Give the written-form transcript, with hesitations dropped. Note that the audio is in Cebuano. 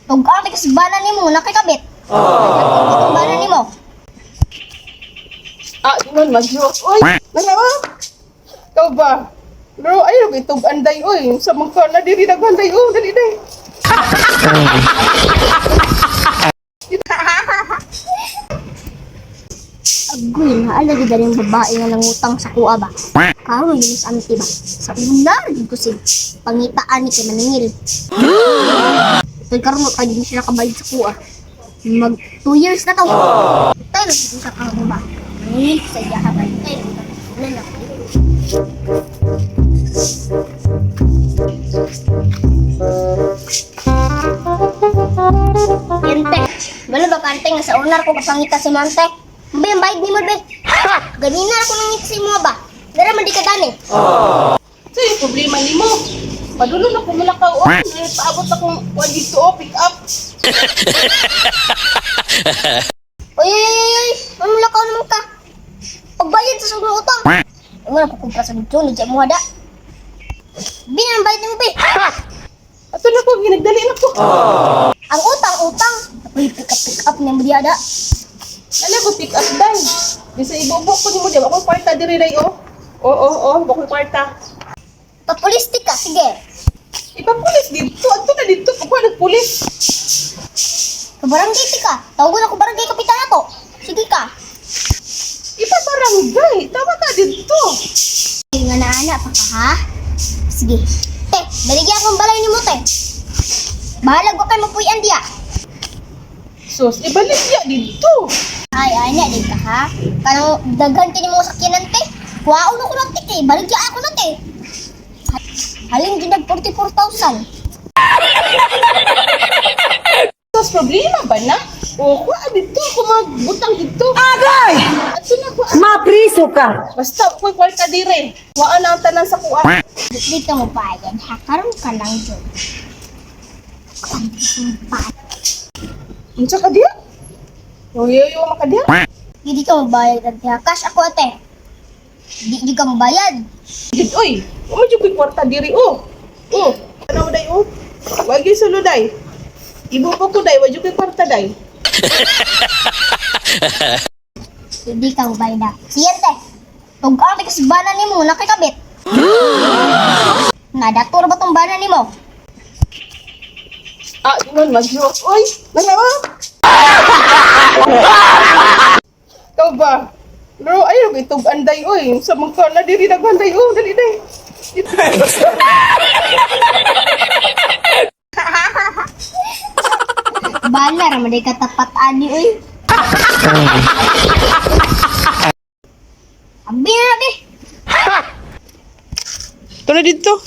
Tug-ang kasi bana nimo nakikabit. Oh. Bana nimo. Ah, di man mag-joke. Oy, nana oh. Ikaw ba? Bro, ayaw itog anday oy. Sa mga na diri naghanday oh, dali day. Agoy, naala gid yung babae nga nangutang sa kuha ba. Karon yun sa auntie ba. Sa una gid ko si pangitaan ni kay maningil. Kay karon kay di siya nakabayad sa kuha. Mag 2 years na to. Tayo lang gid sa karon ba. Maningil ko sa iya ha ba. Tayo lang wala na. Ente, wala ba kante nga sa unar ko kapangita si Mante? Mbe, ang bayad ni mo, be. Ganina ako nang ngiti sa imo ba? Dara man di ka dani. So, yung problema nimo. Padulong na kumulakaw oh. Paabot akong kuan dito oh, pick up. Uy, uy, uy, uy, mamulakaw naman ka. Pagbayad sa sobrang utang. Wala ko kumpra sa dito, ni mo da. Bi, ang bayad nimo, be. Ato na ko ginagdali na ko. Ang utang, utang. Uy, pick up, pick up ni mo diya da. Ala ko pick up day. Bisa ibubo ko nimo di ba akong kwarta diri day oh. Oo, oh, oh, oh, akong kwarta. Papulistik ka, sige. Ipapulis dito, adto na dito pagkuha nagpulis. Kabarangay ti ka. Tawagan ako barangay kapitan na to. Sige ka. Ipabarangay, tama ka dito. Sige nga na ana pa ka ha. Sige. Te, baligya akong balay nimo te. Bahalag wa kay mapuy-an diya. Sus, ibalik ya dito. Ay, ay na di ka ha. Kanang daghan kini mo sakyanan te. Kuwaon ako na te kay baligya ako na te. Halin jud nag 44,000. Sus, problema ba na? O, kuha dito, ako magbutang dito. Agay! Adto na kuha. Mapriso ka! Basta ako'y kwarta dire. Kuha na ang tanan sa kuha. Di ka mo bayad ha. Karon ka lang jud. Unsa ka diya? Yoyo maka diya? Hindi ka mabayad ate ha. Cash ako ate. Di, di ka mabayad. Jud oy, wa man jud ko'y kwarta diri oh. Oh, ano day oh? Wa gyud sulo day. Ibubo ko day, wa jud ko'y kwarta day. Hindi ka mabayad ha. Sige ate. Tug-ang kasi bana nimo nakikabit. Nadator ba tong bana nimo? Ah, di man mag-joke. Oy, nana oh. Ikaw ba? Bro, ayaw itog anday oy. Sa mga na diri naghanday oh, dali day. Bana ra man di ka tapat ani oy. Abi na be. Tula dito.